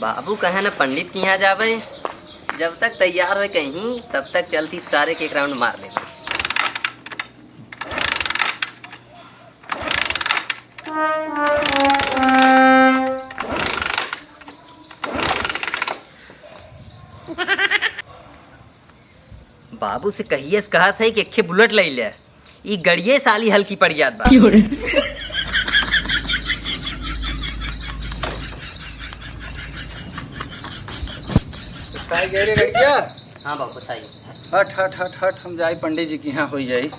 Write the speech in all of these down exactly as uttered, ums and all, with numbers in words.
बाबू कहे न पंडित के यहाँ जाबे, जब तक तैयार होए कहीं, तब तक चलती सारे के एक round मार लेबे। बाबू से कहिए से कहत है कि एक ठे बुलेट लइ ले, ई गड़िए साली हल्की पड़ जात बा। क्यों रे? उठाई गए रे गड़िया? हाँ बाबू, उठाई, उठाई। हट, हट, हट, हट, हम जाई पंडित जी के यहाँ, होई जाई।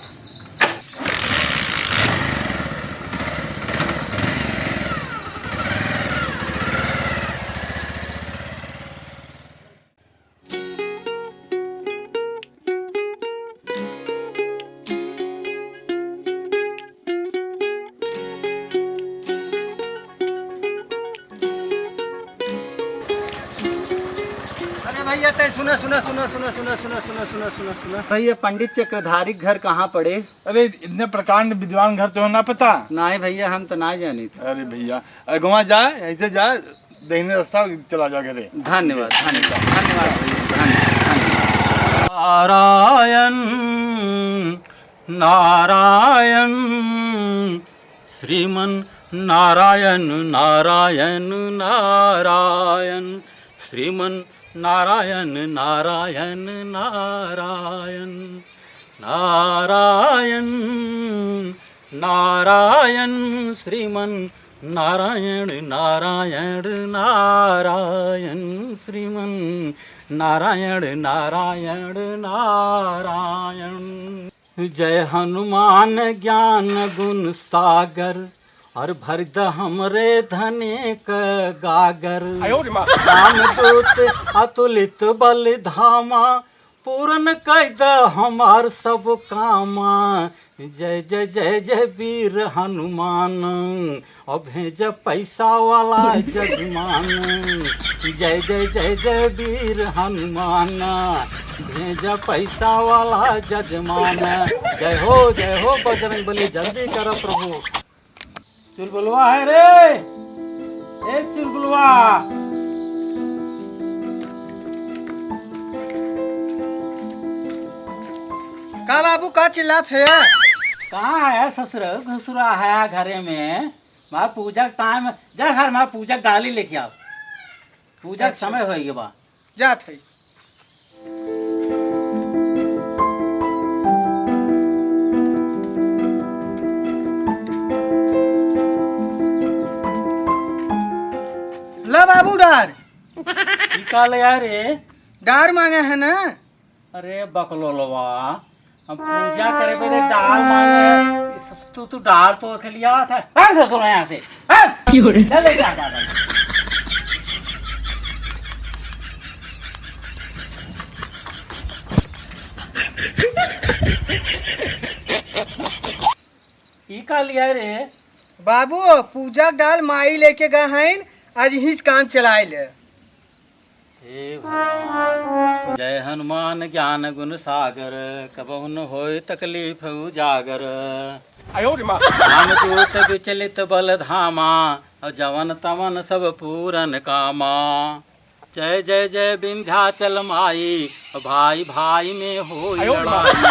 अरे भैया, तै सुना, सुना, सुना। भैया, पंडित चक्रधारी के घर कहाँ पड़े? अरे, इतने प्रकांड विद्वान घर तो ना पता? नाहीं भैया, हम तो ना जानी। अरे भैया, अगवा जा, ऐसे जा, दहिने रास्ता चला जा घरे। धन्यवाद, धन्यवाद, धन्यवाद भैया, धन्यवाद, धन्यवाद। नारायण, नारायण, श्रीमन नारायण, नारायण, नारायण, श्रीमन नारायण, नारायण, नारायण, नारायण, नारायण, श्रीमन नारायण, नारायण, नारायण, श्रीमन नारायण, नारायण, नारायण। जय हनुमान ज्ञान गुण सागर, और भर द हमरे धने क गागर। आयो रे माँ। रामदूत अतुलित बल धामा, पूरन कइ द हमार सब कामा। जय जय जय जय वीर हनुमान, और भेज पैसा वाला जजमान। जय जय जय जय वीर हनुमान, भेज पैसा वाला जजमान। जय हो, जय हो बजरंग बली, जल्दी कर प्रभु। चुलबुलवा है रे, ए चुलबुलवा। का बाबू, का चिल्लात है? कहाँ है ससुर, घुसुरा है घरे में? माँ पूजा के टाइम, जा घर में पूजा के डाली लेके आओ, पूजा के अच्छा। समय होइगे बा। जात है। ला बाबू डार। ई का ले आए रे? डार मांगे है ना? अरे बकलोलवा, हम पूजा करे बदे डार मांगे, तू, तू डार तोड़ के लिया था। हट ससुर यहाँ से, हट। क्यों रे? चल ले जा, जा, जा। ई का लिया रे? बाबू, पूजा डाल माई लेके गए हैं, आज हिच काम चलाए ले। हे भगवान। जय हनुमान ज्ञान गुण सागर, कबहुन होय तकलीफ उजागर। आयो रे माँ। रामदूत विचलित बल धामा, और जवन तवन सब पूरन कामा। जय जय जय विंध्याचल माई, भाई भाई में होय आयो रे माँ। लड़ाई।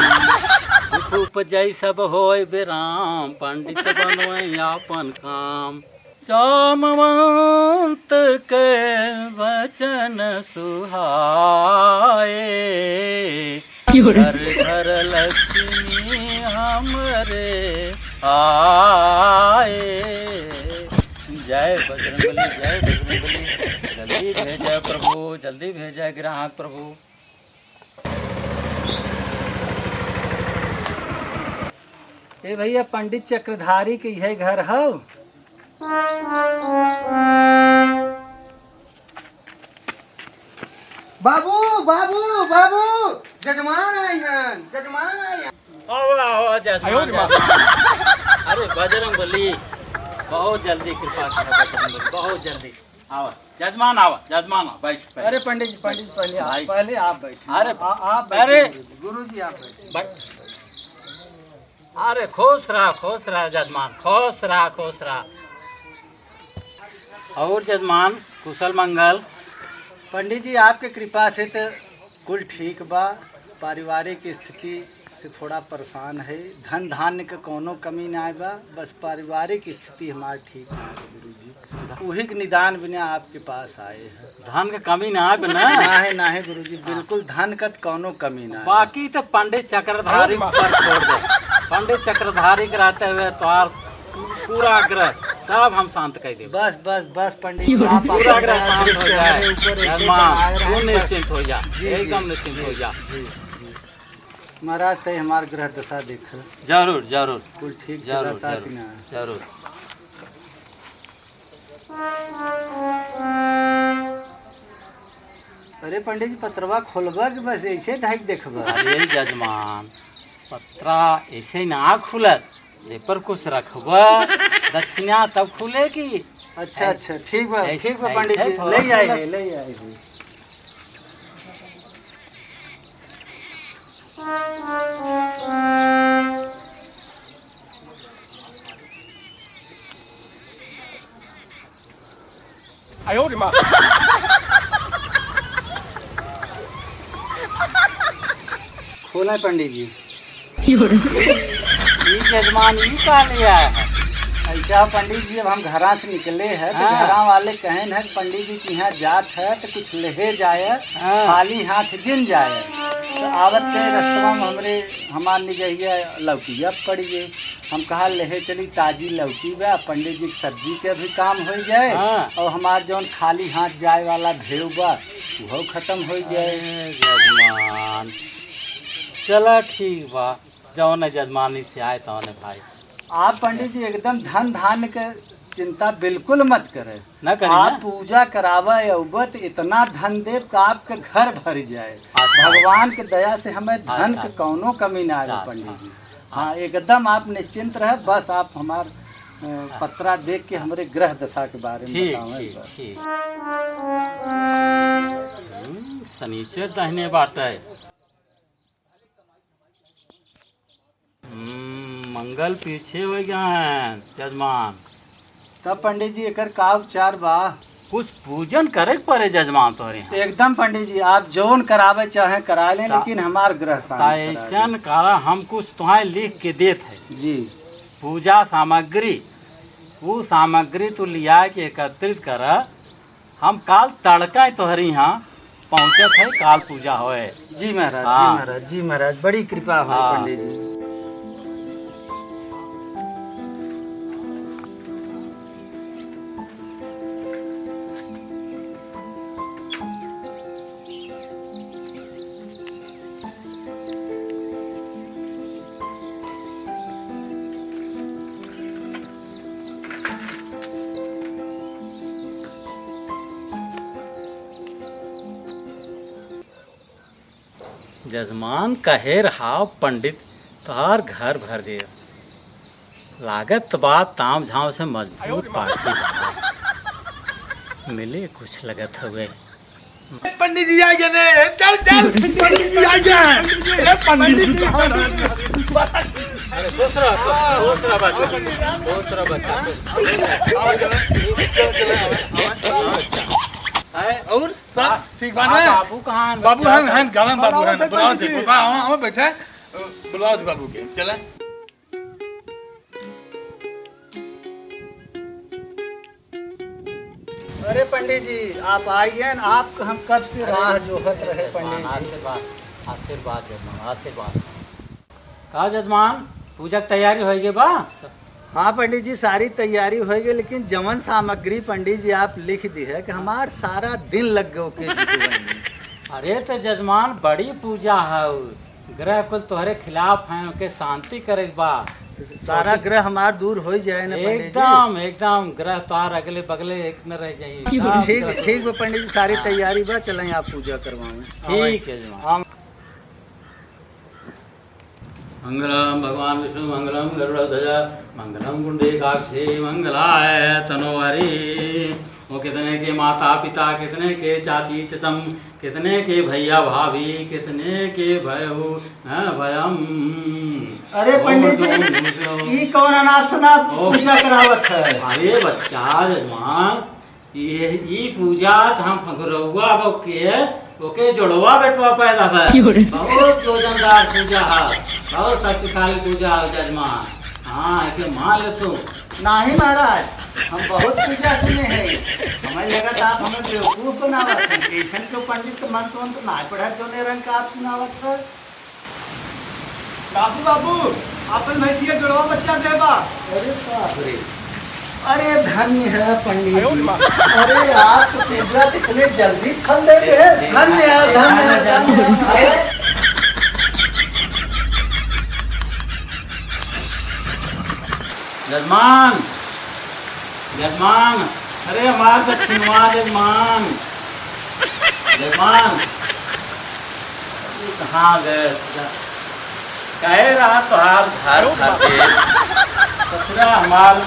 दुख उपजै सब होय विराम, पंडित बनोय आपन काम। जामवंत के वचन सुहाए, क्यों रे? घर घर लक्ष्मी हमरे आए। जय बजरंगबली, जय बजरंगबली। जल्दी भेजै प्रभु, जल्दी भेजै ग्राहक प्रभु। ए भैया, पंडित चक्रधारी के इहे घर हौ? बाबू, बाबू, बाबू, जजमान आए हैं, जजमान आए हैं। आवा, आवा, जजमान, आयो रे बाबा। जजमान। अरे बजरंग बली, बहुत जल्दी कृपा करा बजरंग बली, बहुत जल्दी। आवा, जजमान आवा, जजमान आवा, बैठ, बैठ। अरे पंडित जी, पंडित जी, पहले आप, भाई। पहले आप बैठिए। अरे, आ-, आप बैठिए, अरे। गुरुजी, गुरुजी, आप बैठिए। बैठ। अरे खुश रहा, खुश रहा जजमान, खुश रहा, खुश रहा। और जजमान, कुशल मंगल? पंडित जी, आपके कृपा से तो कुल ठीक बा। पारिवारिक स्थिति से थोड़ा परेशान है। धन धान्य के कौनो कमी ना बा, बस पारिवारिक स्थिति हमार ठीक ना है गुरुजी। उही के निदान बिना आपके पास आए हैं। धन के कमी ना है ना? ना है, ना है गुरुजी, बिल्कुल धन का तो कौनो कमी ना है। बाकी तो पंडित चक्रधारी पर छोड़ दे। पंडित चक्रधारी के रहते हुए तोहार पूरा आग्रह सब हम शांत कर देब। बस, बस, बस पंडित जी, आप पूरा आग्रह शांत हो जाए। तू निश्चिंत हो जा, जी, जी। एकदम निश्चिंत हो जा। जी, जी। महाराज, तय हमार ग्रह दशा देख। जरूर, जरूर। कुल ठीक जरूर, चलता कि ना? जरूर। अरे पंडित जी, पत्रवा खोलबा कि बस ऐसे ढाई देखबा? अरे जजमान, पत्रा ऐसे ना खुलत, ए पर कुछ रखबा, दक्षिणा तब खुलेगी। अच्छा, ऐ-, अच्छा, ठीक बा, ऐसे, ठीक बा पंडित जी, थोड़ा ले आए, ले आए। आयो रे माँ। खोलें पंडित जी। ई जजमान ई का ले आए हैं? ऐसा पंडित जी, अब हम घरा से निकले हैं तो हाँ। घरा वाले कहेन है कि पंडित जी के यहाँ जात है तो कुछ लेहे जाए, हाँ। खाली हाथ जिन जाए। तो आवत के रस्तवा में हमरे, हमार निगहिया लौकिया पड़ गए। हम कहा लेहे चली ताजी लौकी बा, पंडित जी के सब्जी के भी काम हो जाए हाँ। और हमार जौन खाली हाथ जाए वाला भेव बा उहो खत्म हो जाए। अरे जजमान, चला ठीक बा, जौन जजमानी से आए तौने भाई। आप पंडित जी एकदम धन धान्य के चिंता बिल्कुल मत करे। ना करी आप ना। पूजा करावे अउबे त इतना धन देब कि आपके घर भर जाए। अच्छा। भगवान के दया से हमें धन अच्छा। के कौनो कमी ना आवे अच्छा, पंडित जी। अच्छा। हाँ, एकदम आप निश्चिंत रहे, बस आप हमार, अ, हाँ। पत्रा देख के हमरे ग्रह दशा के बारे में ठीक, बतावें ठीक, बस। ठीक। हम्म, शनिचर दहिने बाटे। हम्म, मंगल पीछे हो गया है, जजमान। तब पंडित जी, एकर का उपचार बा? कुछ पूजन करे के पड़े, जजमान, तोहरे यहाँ। एकदम पंडित जी, आप जौन करावे चाहे करा लें, ता-, लेकिन हमार ग्रह शांत ता करा ऐसन दें। करा, हम कुछ तुहां लिख के देत है। जी। पूजा सामग्री, वो सामग्री तू लिया के एकत्रित करा, हम काल तड़का ही तोहरी यहाँ पहुँचत है, काल पूजा होए। जी महाराज, जी हाँ। महाराज, जी महाराज, बड़ी कृपा हो हाँ। पंडित जी। जजमान कहे रहाव पंडित तोहार घर भर दे। लागत बा ताम झाम से मजबूत पार्टी बा। मिले कुछ लगत हवे। पंडित जी आ गए ने, चल, चल, पंडित जी आ गए हैं। ए, पंडित जी कहाँ हैं? अरे, दूसरा, दूसरा बात, दूसरा बात। हैं? और सब हाँ, ठीक बा हाँ, ना? बाबू कहाँ हैं? बाबू हैं, हैं, गाँव में बाबू हैं। बुलाओ, बुलाओ, पंडित जी। बाबा, आओ, आओ, बैठे। बुलाओ बाबू के, चला। अरे पंडित जी, आप आइए न, आपका हम कब से राह जोहत रहे पंडित जी। आशीर्वाद, आशीर्वाद जजमान, आशीर्वाद। का जजमान, पूजा के तैयारी होइ गई बा? हाँ पंडित जी, सारी तैयारी होइ गई, लेकिन जवन सामग्री पंडित जी आप लिख दी है कि हमार सारा दिन लग गए ओके जुटवाई में। अरे तो जजमान, बड़ी पूजा है, ग्रह कुल तोहरे खिलाफ हैं, ओके शांति करे के बा। सारा ग्रह हमार दूर होइ जाए ना पंडित जी। एकदम, एकदम ग्रह तोहार अगले बगले एक न रह जाई। ठीक, ठीक बा पंडित जी, सारी हाँ। तैयारी बा, चलें आप पूजा करवावें। ठीक है जजमान। हाँ। मंगलम भगवान विष्णु मंगलम गरुड़ध्वज मंगलम पुंडरीकाक्षे मंगलाय तनोहरी। वो कितने के माता पिता, कितने के चाची चचम, कितने के भैया भाभी, कितने के भयहू, हैं, भयम। अरे ओम पंडित जी, ओम ओम। ई कौन अनाथ शनाथ ओम। पूजा करावत है? अरे बच्चा जजमान, ये, ई पूजा त हम फगुरउआ बा के, ओके जोड़वा बेटवा पैदा भय। बहुत वजनदार पूजा है, बहुत शक्तिशाली पूजा है जजमान। हाँ, एके मान ले तू। नाही महाराज, हम बहुत पूजा सुने हैं। हमें लगत आप हमें बेवकूफ बनावत हैं। कैसन के पंडित के मंत्र वंत्र ना पढ़त, जोने रंग का आप सुनावत है। बाबू, बाबू, आपन भैंसिया जोड़वा बच्चा दे बा। अरे बाप रे। अरे धन्य है पंडित जी। अरे आप तो पूजा कितने जल्दी फल देते हैं। धन्य है, धन्य है, धन्य है। जजमान, जजमान, अरे हमार दक्षिणवा जजमान, जजमान, ये कहाँ गए? कहे रहा तोहार घर खातिर, ससुरा हमार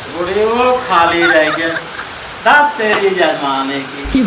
गुड़ियो खाली रह गए। सब तेरी जजमाने की।